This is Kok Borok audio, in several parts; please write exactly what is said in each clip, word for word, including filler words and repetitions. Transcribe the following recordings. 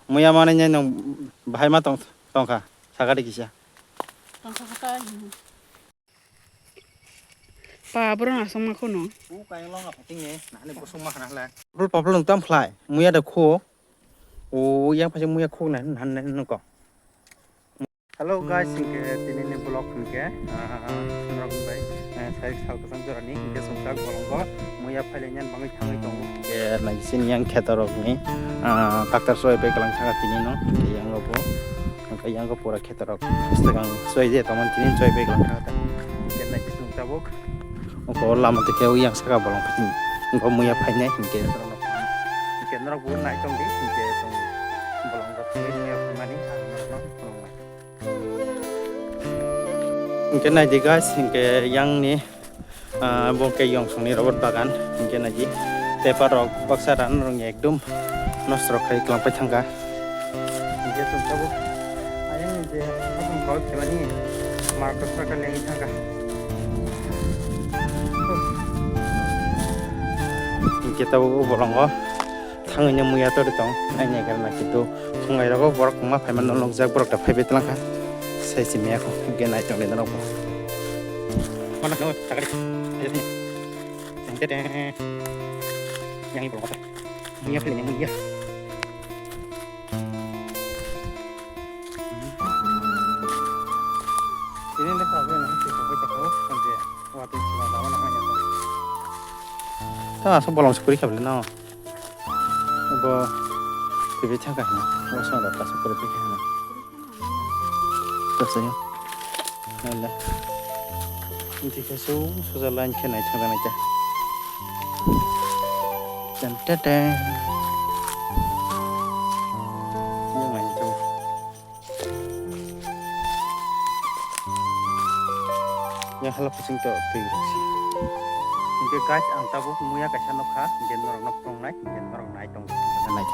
Muya manwi nai nwng bahai ma tong tongkha, sakha de kisa. Tongkha kha ta. Pa borok aswk ma kheno. U kayang long apa tingni, nahani busung ma khana hlai. Paplul paplul nwng tam khlai, muya da kho. O yang phaisa muya khok nai, nahani nai nungko. Hello guys, hinkhe tini ni vlog hinkhe, ah, norok bai, eh, sai sal kwchang jora ni hinkhe sumsal bolongo muya phailai nani bagwi thangwi tongo. Hinkhe naisini yang kheto rok ni, ah, tractor soi bai kwlang thangkha tini no, hinkhe yang bo, hinkhe yang bo pura kheto rok swkang soi je tongmani tini soi bai kwlang thangkha ta. Hinkhe naisini tabuk, oko lama twi khe yang saka bolong phaising, hinkhe muya phainai hinkhe, hinkhe norok bo nai tong di, hinkhe tong bolong rok muya phaimani ang norok no phunuknai. Hinkhe naidi guys, hinkhe yang ni, ah, bo khe yong song ni robot bagan, hinkhe naidi tepa rok baksa ran rong ekdom nosto rok khai kwlang pai thangkha. Hinkhe chwng tabuk ayang ni je habang kol khaimani mar kwchar kha lengwi thangkha. Hinkhe tabuk o bolongo thangwi no muya tori tong, naina khe nakitu. Khwngai rogo borok kwma phaima no nukjak, borok da phaibai twlang kha. Sai simi ya kho, hinkhe nai tong le norok bo. Mana khe takari. Ayo sini. Teng teng teng. Yang ibu kota. Muya philini muya. Ini nih kalau yang nanti sampai tak tahu sampai waktu cuma tahu namanya apa. Ta asok bolong sukuri khabli no. Bo tv thangka hino. Bo song da ta sukuri thangka hino. Ta sayo. Nala. Inti khe su suja line khe nai thangka nai ta. Tan ta ta. Yang nai ta. Yang hala kuching to twi rok si. Hinkhe guys, ang tabuk muya kaisa nukha, hinkhe norok no phunuknai, hinkhe norok nai tong nai.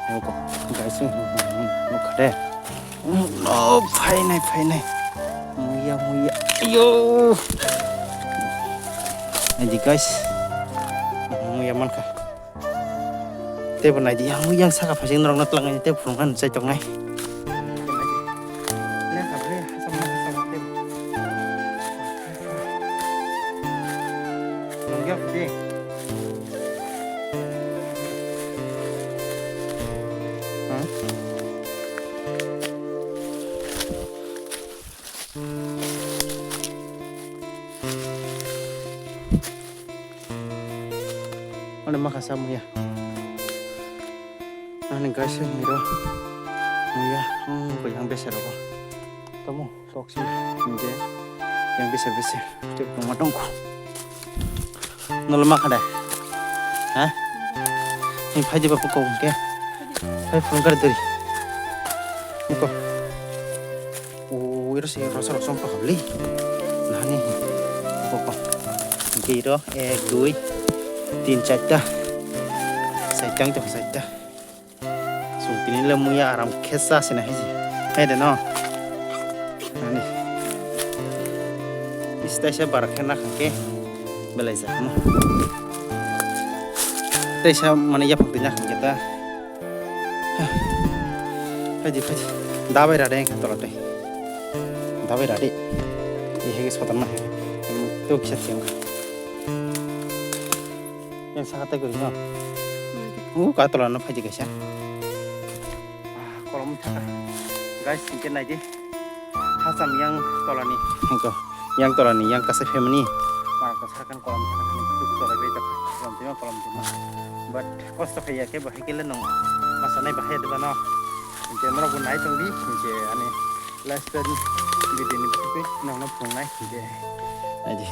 Nukha guys, nukha de. No, phainai, phainai. Muya, muya. Ayo. Naidi guys. Muya mankha. Tebo naidi, yang, yang saka phaising norok no twlang ani tebo phunukna chai tongnai. Ani makha sa muya. Ani guys, miro. Muya, hmm, ko yang bese rogo. Kamu, toksi, nje. Yang bese bese. Cek tongma tongko. Nolo makha dai. Ha? Ni phai diba ko ko ke. Phai phone kar diri. Ko. O, iro si rosa rosa ko habli. Nani. Ko ko. Giro, ek, dui, tin, charta. Saitang to saita. So, tini le muya aram khe cha sina hai ji. Hai de no. Nani. Is taisa bar khe na khang ke. Belai ja mo. Taisa mane yaphang twi na khang ke ta. Phaidi, phaidi. Dabai rade wngkha tolo tei. Dabai rade. Ehege sotanma hege. Tei kisa thiyang kha. Yang saka tei gurino. U ka tola no phaidi kaisa. Ah, kolom thaka. Guys, singke naidi. Hacham yang tolani. Hingko. Yang tolani, yang kasa family. Mara ko sarkan kolom thaka. Tuk tolai bai tak. Kolom tima, kolom tima. But kosto khaiya khe bahai kele nong. Masa nai bahai de bano. Hingke norok bo nai tong di. Hingke ani lifestyle video ni bagwi nongno phunuknai hingke naidi.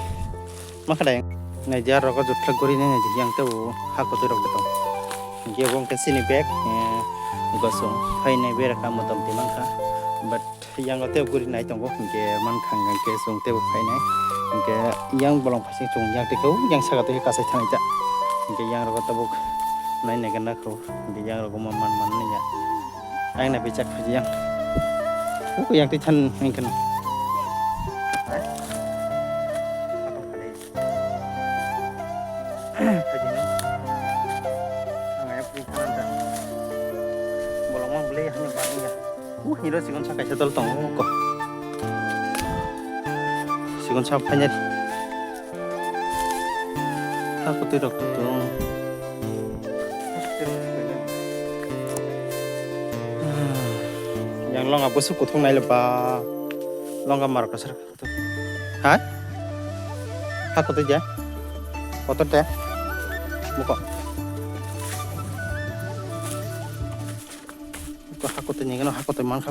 Makha dai naidi, aro rok jutlak guri nai naidi, yang tei o ha kotoi rok tong. Hingke bo hingke chini bag, eh, gosong phainai bera kamo tong twi mankha. But yang o tei guri nai tongo hingke mankha hingke chwng tei bo phainai. Hingke yang bolong phaising chwng yang tei khe yang saka tei kasai thanai ta. Hingke yang rok tabuk nai nai gana kho. Hingke yang rok ma man man nai ya. Ayang na bijak phaji yang. Uku yang twi than hingkhe no. Hai. Phaji no. Ang ayang phaji than ta. Bolong Mang bwlai hwnwi bangya. Uh, hwnwi ro chikon sa kaisa dol tongo, uh, ko. Chikon sa phainai. Ha kwtwi rok tong. Yang longa bwswk kuthung nai le ba. Longa mar kwsar. Ha? Ha koto ja? Koto te? Muko. Ko ha koto ni gano ha koto man kha.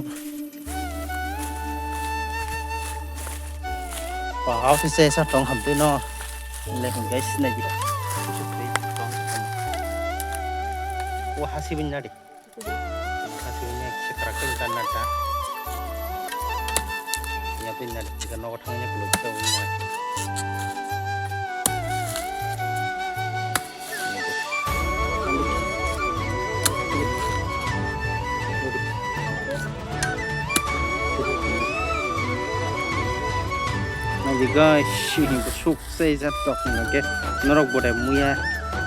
Wow, se sa tong ham de no. Le hon guys, nai di. Ko ha si bin na di. Asli ini sekarang kan dan ada. Ya pin ada jika nogo thangnya belum tahu ini. Nah, juga sih besuk. Sei jat tok hwnka khe norok bodai muya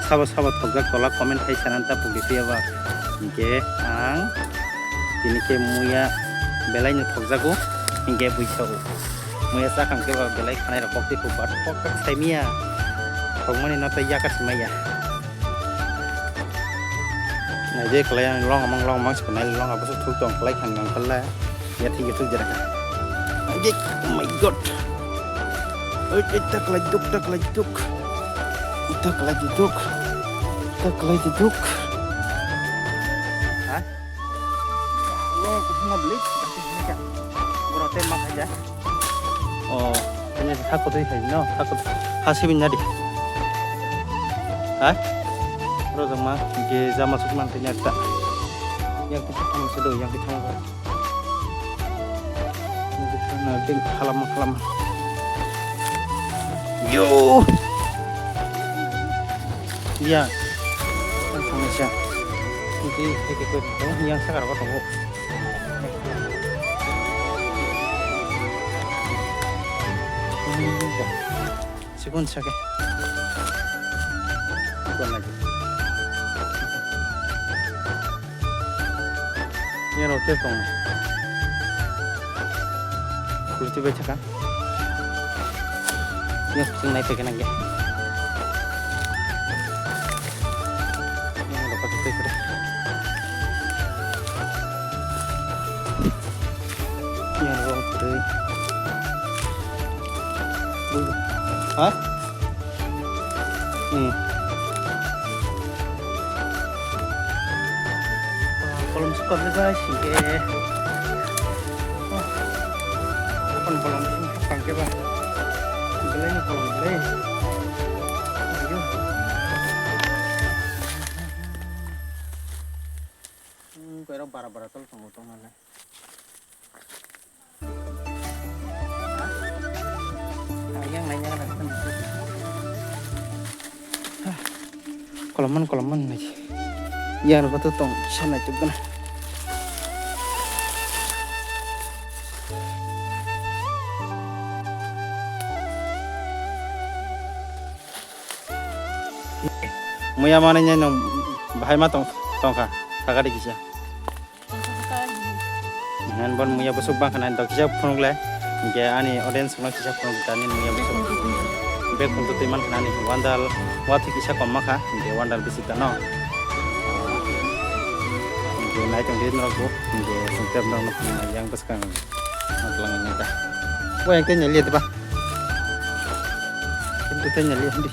sabo sabo thokjak tola comment khai sana ta pugri phiya ba. Hinkhe ang tini khe muya belai no thokjago, hinkhe buisao. Muya chakang khe ba belai khanai rok kok twi kok bat kok kok sai miya. Thokmani no tei yakar si maya. Naidi kwlai ang long amang long amang se nai long abo se thuk tong kwlai khang nang kwlai. Ya thik ya thuk jera ka. Naidi, oh my God. Oi, oi, ta kwlai duk, ta kwlai duk. Ta kwlai duk. Ta kwlai duk. Ha? Long kuthuma beli. Goro te ma khaja. Oh, ini ha kotoi hai no, ha kot-, ha sibin nadi. Ha? Ro jong ma, ge jama suk man tanya ta. Yang kita kamu sedo, yang kita mau. Yang kita mau, ding, halam, halam. Yo. Ya. Yang sama siya. Ini, ini, ini, yang sekarang apa tunggu? Sikon sake. Sikon lagi. Yang hotel tong. Kurti bai thaka. Yang kuching nai peke nangge. Yang dapat itu kere. Yang rong kere. Ha? Hmm. Kolom sukar le guys, hingke. Kon kolom sing kangke ba. Belai ni kolom belai. Ayo. Hmm, kairo bara bara tol tongo tongo le. Yang lainnya kan ada. Koloman, koloman lagi. Yang rupa tu tong sana itu kan. Muya mana nya nong bahai ma tong tongkha sagadi kisa. Hen bon muya busuk bang khana dok kisa phunuk le. Hingke ani audience no kisa phunuk tani muya busuk. Bek phunuk twi man khana ni wandal wathi kisa kom ma kha. Hingke wandal bisi tano. Hingke naitung di norok bo. Hingke sungtep norok no phunuk yang bwskang. Matlang ni ta. Bo yang tenya liya diba. Kintu tenya liya hindi.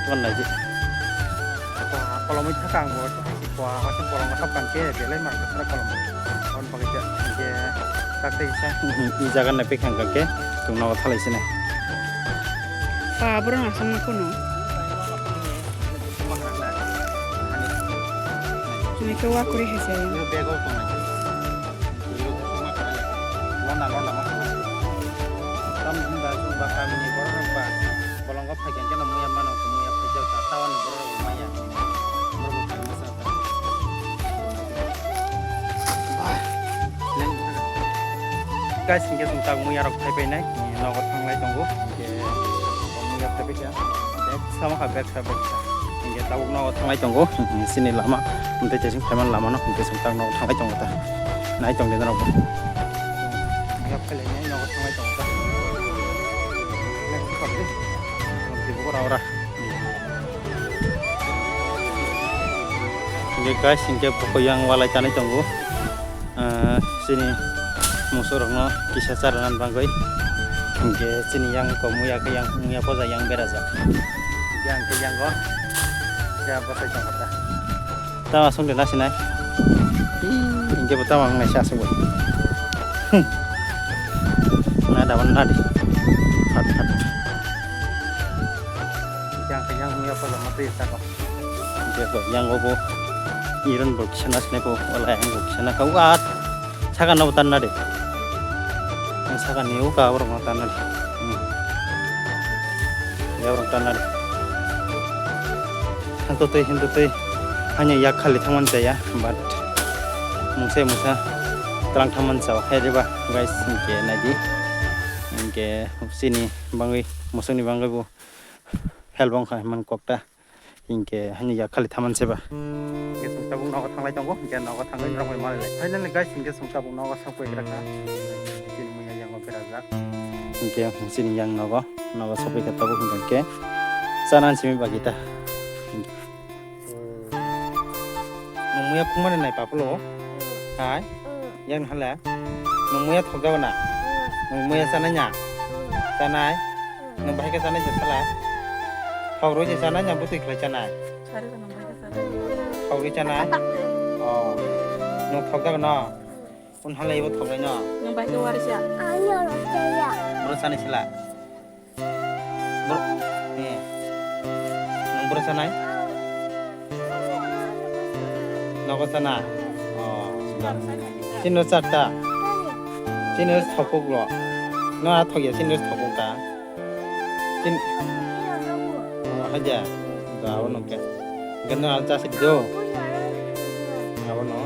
Wan lagi. Wah, kalau mau cakang bo, si kuah, macam kalau nggak kapan ke, belai mah, terserah kalau mau. Kon pakai jas, ke, kata isa. Ini jangan naik pegang kake, tung nawa thalai sini. Pa, bro, asam kuno. Ini ke wakuri hese. Ini bego kau. Lona, lona, ma kha. Tam hwnba chwng ba kamini borok rok ba bolongo phai khe no muya mano, muya phai jak ta, tawani borok rok maya. Borok rok phai masa ta. Guys, hingke chwng tak muya rok phai painai, nogo thanglai tongo. Hingke muya phai paikha. Bek sama kha, bek sa, bek sa. Hingke Tabuk nogo thanglai tongo, chini lama, tei chasing phaimani lama no, hwnkhe chwng tak nogo thanglai tongo ta. Nai tong di norok bo. Nogo thanglai tongo ta. Ora, ora. Hingke guys, hingke buko yang walai tanai tongo. Ah, chini musorokno kisa charana bagwi. Hingke chini yang ko muya ke yang muya poja yang berajak. Hingke ang ke yang go. Ya bosai tong kha. Tama song de nasi nai. Hingke bo tama ang nai sa song. Na da wan na di. Phat phat. Yang ke yang muya poja ma twi sa ko. Jebo yang obo iron bo kisa na sini ko, wala yang bo kisa na ka, wat. Saka no tan na de. Saka ni u ka orang tan na de. Hmm. Ya orang tan na de. Hanto tei, hanto tei. Hanya yak khali thangman chaya, but mungsa mungsa tlang thangman chao. Hai reba, guys, hingke nai di. Hingke chini bangwi, mosongni bangwi bo help wng kha himani kokta. Hingke hani yak khali thaman seba. Hingke chwng tabuk nogo thanglai tongo, hingke nogo thangwi norok bai malai lai. Finally guys, hingke chwng tabuk nogo sokpoi kha. Chini muya yango berajak. Hingke chini yang nogo, nogo sokpoi kha tabuk hingke chanani simi bagita. Nung muya phungmani nai papulo? Hai? Yang hala? Nung muya thokjago na? Nung muya chanai na? Chanai? Nung bahai khe chanai je sala? Thok rwi je chanai na bwtwi khlai chanai? Thok rwi chanai? Oh. Nung thokjago no? Un hala ibo thoknai no? Nung bahai khe warisa. Bro chanai sala? Bro, eh. Nung bro chanai? Nogo chana? Oh, da. Chini charta. Chini thokuk lo. No a thokya chini thokuk ta. Chin. Oh, haja. Da, abo nung ke. Ganda al chasi do. Abo no.